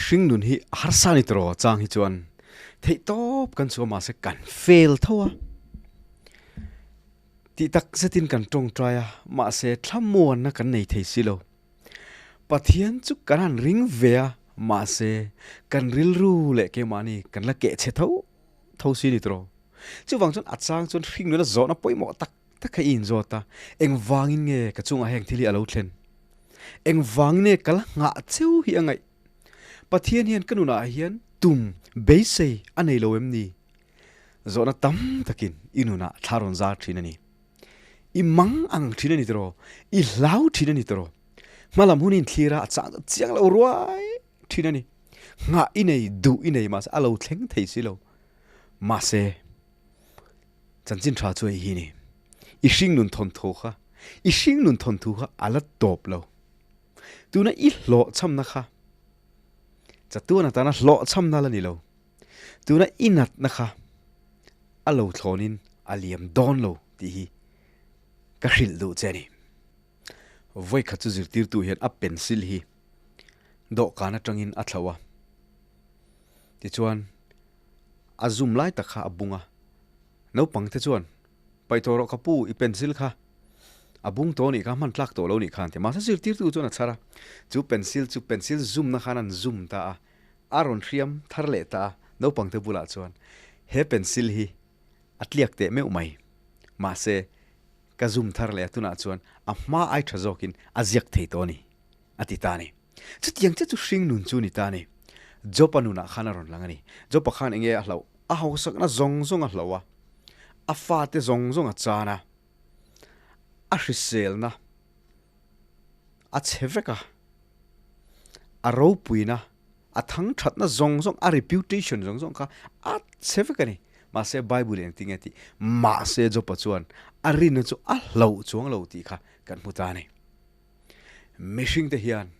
Hring nun hi a harsa ni tawh chang hi chuan theih tawp kan chhuah mahse kan fail tho a. Tih tak zetin kan tawngtai a, mahse thlamuanna kan nei thei si lo. Pathian chu kan han ring ve a, mahse kan rilru leh keimahni kan la keh chhe tho tho si ni tawh. Chuvang chuan a chang chuan hring nuna zawhna pawimawh tak tak kha i inzawt a, engvangin nge ka chungah heng thil hi a lo thlen? Engvangin nge ka la nghah cheu hi a ngaih? Pathian hian ka nunah hian tum beisei a nei lo em ni? Zawhna tam takin i nunah thla rawn zar thin a ni. I mang ang thin a ni tiraw? I hlau thin a ni tiraw? Hmalam hun inthlir a, a chang chu chiang lo ruai thin a ni. Nghah i nei, duh i nei mahse a lo thleng thei si lo. Mahse. Chanchin tha chu hei hi ni. I hringnun thawnthu kha, i hringnun thawnthu kha a la tawp lo. Tuna i hlawhchhamna kha chatuan atana hlawhchhamna la ni lo. Tuna i natna kha a lo thlawnin a liam dawn lo tih hi ka hrilh duh che a ni. Vawikhat chu zirtirtu hian a pencil hi dawhkan atangin a thlauh a. Tichuan, a zum lai tak kha a bung a, naupang te chuan, Paih tawh rawh ka pu, i pencil kha a bung tawh anih kha, hman tlak tawh lo anih kha an ti. Mahse zirtirtu chuan a chhar a, chu pencil chu pencil zumna khan an zum ta a, a rawn hriam thar leh ta a, naupang te bulah chuan, He pencil hi a tliak teh meuh mai, mahse ka zum thar leh a tunah chuan a hma ai tha zawkin a ziak thei tawh a ni, a ti ta a ni. Chutiang che chu hring nun chu ni ta a ni. Job-a nunah khan a rawn lang a ni. Job-a khan enge a hlauh? A hausakna zawng zawng a hlauh a, a fate zawng zawng a chan a, a hriselna a chhe vek a, a ropuina, a thangthatna zawng zawng, a reputation zawng zawng kha a chhe vek a ni. Mahse Bible engtin nge tih? Mahse Job-a chuan a rinna chu a hlauh chuang lo tih kha kan hmu ta a ni. Mihring te hian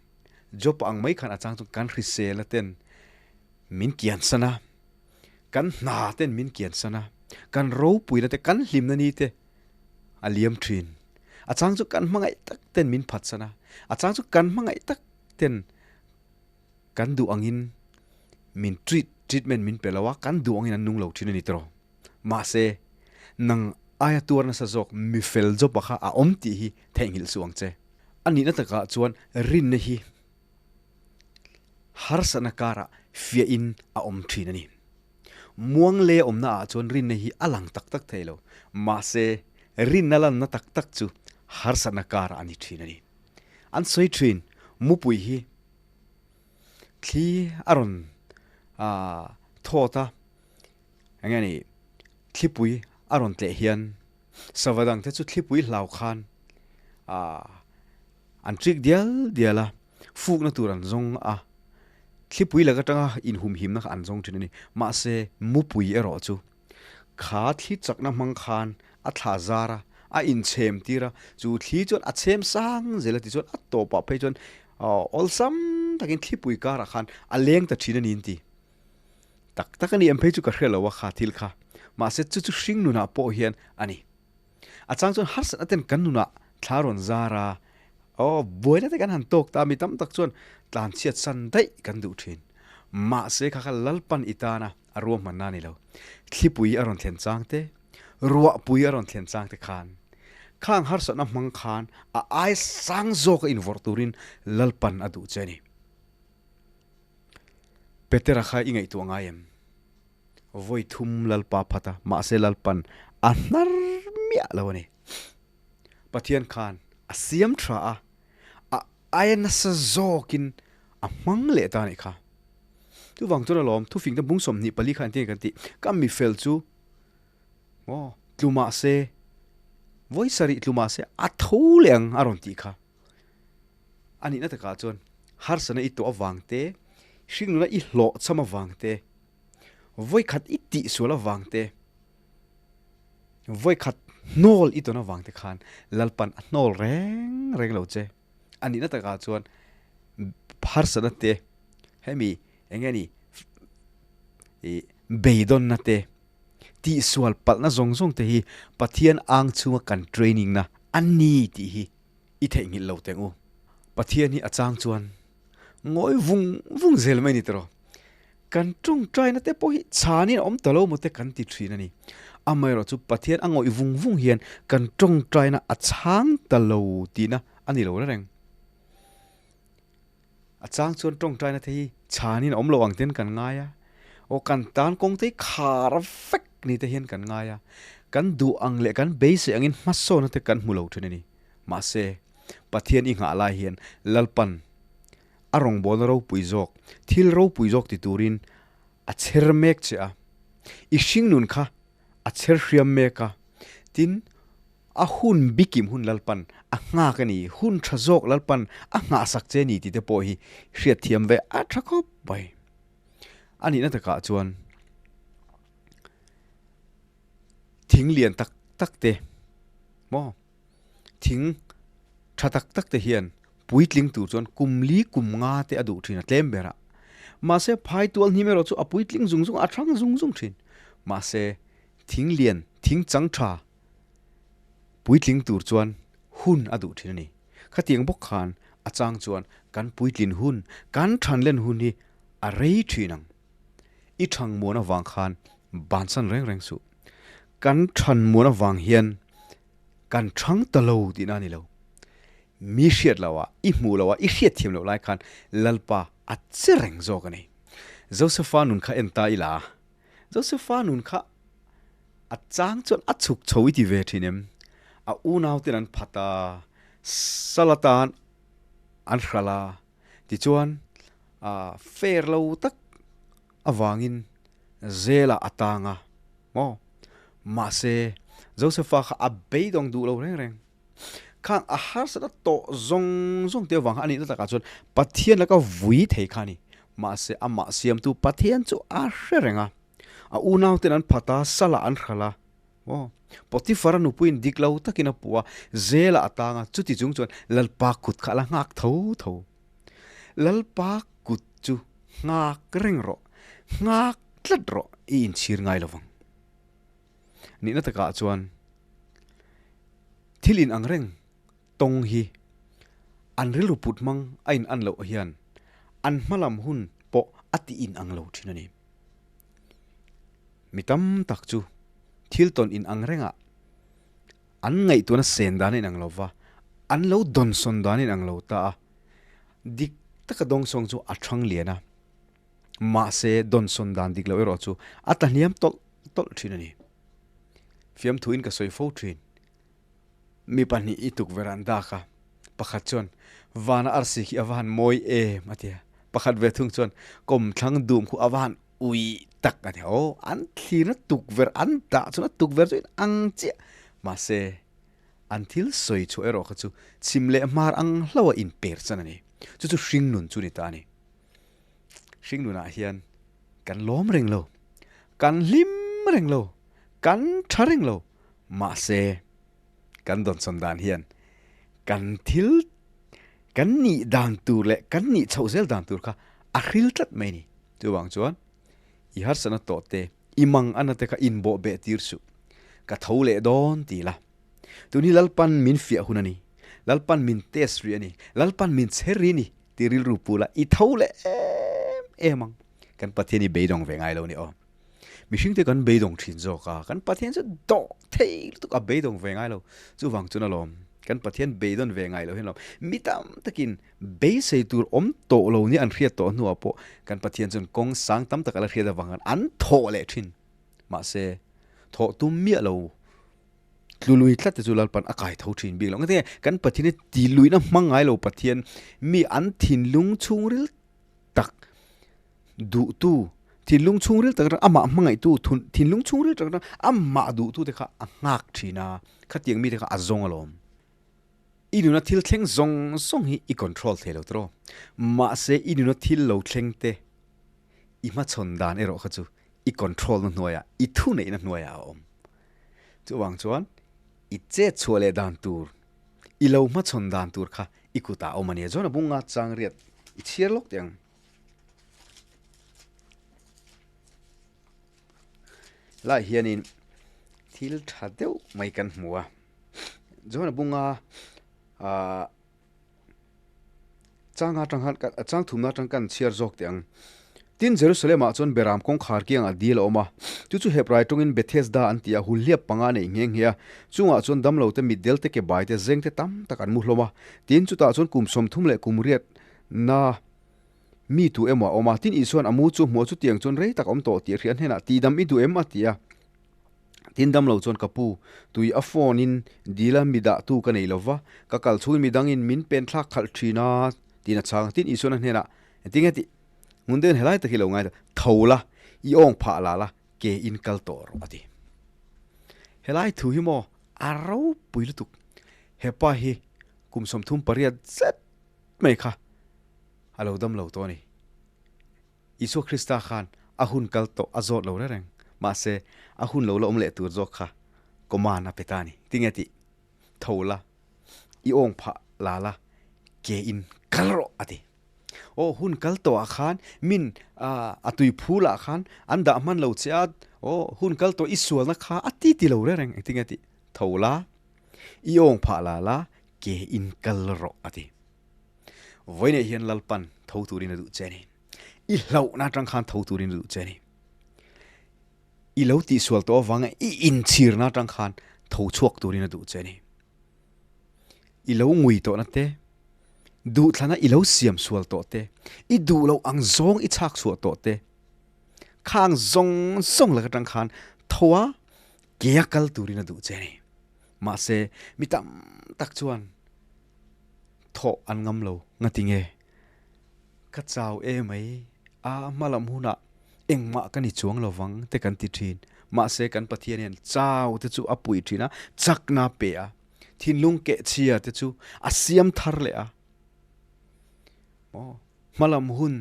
Job ang mai khan a chang chu kan hrisel a ten min kian san a, kan hna ten min kian san a, kan ropuina te kan hlimna ni te a liam thin. A chang chu kan hmangaih tak ten min phat san a, a chang chu kan hmangaih tak ten kan duh angin min treat, treatment min pe lo a, kan duh angin an nung lo thin a ni tawh. Mahse, nang aia tuar nasa zawk mi fel job-a kha a awm tih hi theihnghilh suh ang che. A nihna takah chuan rinna hi harsatna karah fiahin a awm thin a ni. Muang leh awmna ah chuan rinna hi a lang tak tak thei lo. Mahse, rinna lanna tak tak chu harsatna karah a ni thin a ni. An sawi thin, mupui hi thli a rawn thawt a. Eng nge ni, thlipui a rawn tleh hian sava dang te chu thlipui hlau khan ah an trik dial dial a, fukna tur an zawng a, thlipui lak atanga inhumhimna kha an zawng thin a ni. Mahse, mupui erawh chu kha thli chakna hmang khan a thla zar a, a inchhem tir a, chu thli chuan a chhem sang zel a tichuan a tawpah phei chuan awlsam takin thlipui karah khan a leng ta thin a ni an ti. Tak tak a ni em phei chu ka hre lo a kha thil kha. Mahse chu chu hring nunah pawh hian a ni. A chang chuan harsatna ten kan nunah thla rawn zar a, aw buaina te kan han tawk ta a, mi tam tak chuan tlanchhiat san daih kan duh thin. Mahse kha kha Lalpan i tana a ruahmanna a ni lo. Thlipui a rawn thlen chang te, ruahpui a rawn thlen chang te khan khang harsatna hmang khan a ai sang zawka invawrh turin Lalpan a duh che a ni. Petera kha i ngaihtuah ngai em? Vawi thum Lalpa phat a, mahse Lalpan a hnar miah lo a ni. Pathian khan a siam tha a, a aia nasa zawkin a hmang leh ta a nih kha. Chuvang chuan alawm, thufingte bung 24 kha engtin nge kan tih? Ka mifel chu maw tlu mahse, vawi sarih tlu mahse a tho leh ang a rawn tih kha. A nihna takah chuan harsatna i tuah avang te, hringnuna i hlawhchham avang te, vawikhat i tihsual avang te, vawikhat hnawl i tawn avang te khan Lalpan a hnawl reng reng lo che. A nihna takah chuan harsatna te, hemi eng nge ni i beidawnna te, tihsual palhna zawng zawng te hi Pathian ang chhunga kan training na a ni tih hi I theihnghilh lo teng u. Pathian hi a chang chuan Ngawi vung vung zel mai ni tawh. Kan tawngtaina te pawh hi chhanin a awm ta lo maw te kan ti thin a ni. Amaherawhchu Pathian a ngawih vung vung hian kan tawngtaina a chhang ta lo tihna a ni lo reng. A chang chuan tawngtaina te hi chhanin a awm lo ang ten kan ngai a, aw kan tan kawng te hi khar vek ni te hian kan ngai a, kan duh ang leh kan beisei angin hmasawna te kan hmu lo thin a ni. Mahse, Pathian i nghah lai hian Lalpan a rawngbawlna ropui zawk, thil ropui zawk ti turin a chher mek che a, i hringnun kha a chher hriam mek a, tin, a hun bikim hun Lalpan a nghak a ni, hun tha zawk Lalpan a nghahsak che a ni tih te pawh hi hriatthiam ve a tha khawp mai. A nihna takah chuan thing lian tak tak te maw thing tha tak tak te hian puitling tur chuan kum li kum nga te a duh thin a tlem ber a. Mahse phai tual hnim erawh chu a puitling zung zung a, a thang zung zung thin. Mahse thing lian, thing chang tha puitling tur chuan hun a duh thin a ni. Khatiang bawk khan a chang chuan kan puitlin hun, kan than len hun hi a rei thin ang. I thang muan avang khan bansan reng reng suh. Kan than muan avang hian kan thang ta lo tihna a ni lo. Mi hriat loh a, i hmuh loh a, i hriat thiam loh lai khan Lalpa a che reng zawk a ni. Josefa nun kha en ta ila. Josefa nun kha a chang chuan a chhuk chho i ti ve thin em? A unau ten an phat a, sal atan an hral a, tichuan fair lo tak avangin zela a tang a maw? Mahse Josefa kha a beidawng duh lo reng reng. Khang a harsat a tawh zawng zawng te avang kha a nihna takah chuan Pathian laka vui thei kha a ni. Mahse amah siamtu Pathian chu a hre reng a. A unauten an phat a, salah an hral a. Aw, Potiphar-a nupuiin dik lo takin a puh a, zelah a tang a, chuti chung chuan Lalpa kut kha a la nghak tho tho. Lalpa kut chu nghak reng rawh, nghak tlat rawh, i inchhir ngai lovang. Nihna takah chuan thil in ang reng tawng hi an rilru put hmang a in an loh hian an hmalam hun pawh a ti in ang lo thin a ni. Mi tam tak chu thil tawn in ang rengah an ngaihtuahna sen dan a in ang lo va, an lo dawnsawn dan a in ang lo ta a, dik taka dawngsawng chu a thang lian a. Mahse, dawnsawn dan dik loh erawh chu a tla hniam tawlh tawlh thin a ni. Fiamthuin ka sawi fo thin. Mi pahnih i tukverh an dak a, pakhat chuan, Vana arsi khi a va han mawi em? a ti a. Pakhat ve thung chuan, Kawmthlang dum khu a va han ui tak a ti a. Aw, an thlirna tukverh an dah chuan a tukverh chu in ang chiah. Mahse, an thil sawi chhuah erawh kha chu chhim leh hmar ang hlauha inper chan a ni. Chu chu hringnun chu ni ta a ni. Hringnunah hian kan lawm reng lo, kan hlim reng lo, kan tha reng lo, mahse kan dawnsawn dan hian kan thil kan nih dan tur leh kan nih chhoh zel dan tur kha a hril tlat mai a ni. Chuvang chuan i harsatna tawh te, i mang ana te kha inbawh beh tir suh, ka tho leh dawn ti la. Tun hi Lalpan min fiah hun a ni, Lalpan min test rih a ni, Lalpan min chher rih a ni. Ti rilru pu la, i tho leh em em ang. Kan Pathian hi beidawng ve ngai lo ni aw. Mihring te kan beidawng thin zawk a, kan Pathian chu dawh thei lutuk a beidawng ve ngai lo. Chuvang chuan alawm, kan Pathian beidawn ve ngai lo hian alawm. Mi tam takin beisei tur awm tawh lo nia an hriat tawh hnuah pawh kan Pathian chuan kawng sang tam tak a la hriat avang khan an thawh leh thin. Mahse, thawh tum miah lo. Tlu lui tlat te chu Lalpan a kai tho thin bik lo. Engati nge kan Pathian hi ti luihna hmang ngai lo Pathian mi an thinlung chhungril tak duhtu, thinlung chhungril tak atang amah hmangaihtu, thinlung chhungril tak atang amah duhtu te kha a nghak thin a, khatiang mi te kha a zawng alawm. I nuna thil thleng zawng zawng hi i control thei lo tawh. Mahse i nuna thil lo thleng te i hmachhawn dan erawh kha chu i control na hnuaiah, i thuneihna hnuaiah a awm. Chuvang chuan i chet chhuah leh dan tur, i lo hmachhawn dan tur kha i kutah a awm a nia. Chuan a bunga chang riat i chhiar lawk teh ang. Lai hianin thil tha deuh mai kan hmu a. Chuan a bunga ahh. Chang atang khan chang thumna atang kan chhiar zawk teh ang. Tin, Jerusalem-ah chuan Beram kawngkhar kiangah dil a awm a. Chu chu Hebrai tawngin Bethesda an ti a, hulhliap panga a neih nghe nghe a. Chungah chuan damlo te, mitdel te, ke bai te, zeng te tam tak an mu hlawm a. Tin, chutah chuan kum 30 leh kum riat na mi tu emaw a awm a. Tin, Isua'n a mu chu hmuh a chutiang chuan rei tak a awm tawh tih a hria hnenah, Tihdam i duh em? a ti a. Tin, damlo chuan ka pu, tui a phone in dil a mi dah tu ka nei lo va, ka kal chhungin midangin min pen thlak khalh thin a, tiin a chhang a. Tin, Isua'n a hnenah, Engtin nge tih? Ngun deuhin helai tak hi lo ngai ta, tho la, i awng phah la la, ke in kal tawh rawh a ti. Helai thu hi maw a ropui lutuk. Hepa hi kum 38 zet mai kha a lo dam lo tawh a ni. Isua Krista khan a hun kal tawh a zawt lo reng reng, mahse a hun lo la awm leh tur zawk kha command a pe ta a ni. Tinge tih? Tho la, i awng phah la la, ke in kal rawh a ti. Aw hun kal tawh ah khan min a tui phul ah khan an dah hman lo che a, aw hun kal tawh i sualna kha a ti ti lo reng reng engtin nge tih tho la, i awng phah la la ke in kal rawh a ti. Vawiinah hian Lalpan tho turin a duh che a ni. I hlauhna atang khan tho turin a duh che a ni. I lo tihsual tawh avanga i inchhirna atang khan tho chhuak turin a duh che a ni. I lo ngui tawhna te, duhthlana i lo siam sual tawh te, i duh loh ang zawng i chhak chhuah tawh te, khang zawng zawng lak atang khan tho a ke a kal turin a duh che a ni. Mahse, mi tam tak chuan thawh an ngam lo. Ngati nge? Ka chau e mai, a hmalam hunah engmah ka ni chuang lo vang te kan ti thin. Mahse kan Pathian hian chau te chu a pui thin a, chakna a pe a, thinlung kehchhia te chu a siam thar leh a. Maw hmalam hun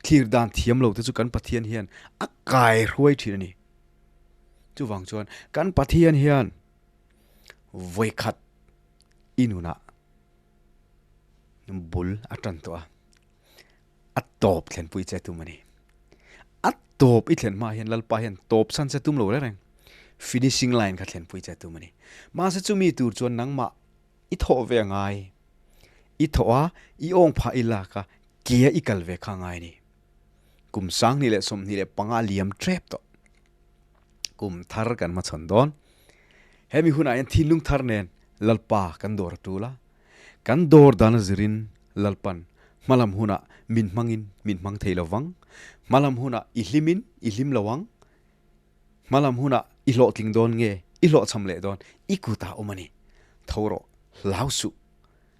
thlir dan thiam lo te chu kan Pathian hian a kai hruai thin a ni. Chuvang chuan kan Pathian hian vawikhat i nunah bul a tan tawh a, a tawp thlenpui che tum a ni. A tawp i thlen hma hian Lalpa hian tawp chhan che tum lo reng reng, finishing line kha thlenpui che tum a ni. Mahse chumi tur chuan nangmah i thawh ve a ngai, i thawh a, i awng phah i lak a, ke a i kal ve kha a ngai a ni. Kum 2025 liam tep tawh. Kum thar kan hmachhawn dawn. Hemi hunah hian thinlung thar nen Lalpa kan dawr a tul a. Kan dawr dan a zirin Lalpan hmalam hunah min hmangin min hmang thei lo vang. Hmalam hunah i hlimin i hlim lo ang. Hmalam hunah i hlawhtling dawn nge i hlawhchham leh dawn i kutah awm a ni. Tho rawh, hlau suh.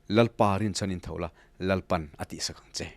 Lalpa rinchhanin tho la, Lalpan a tihsak ang che.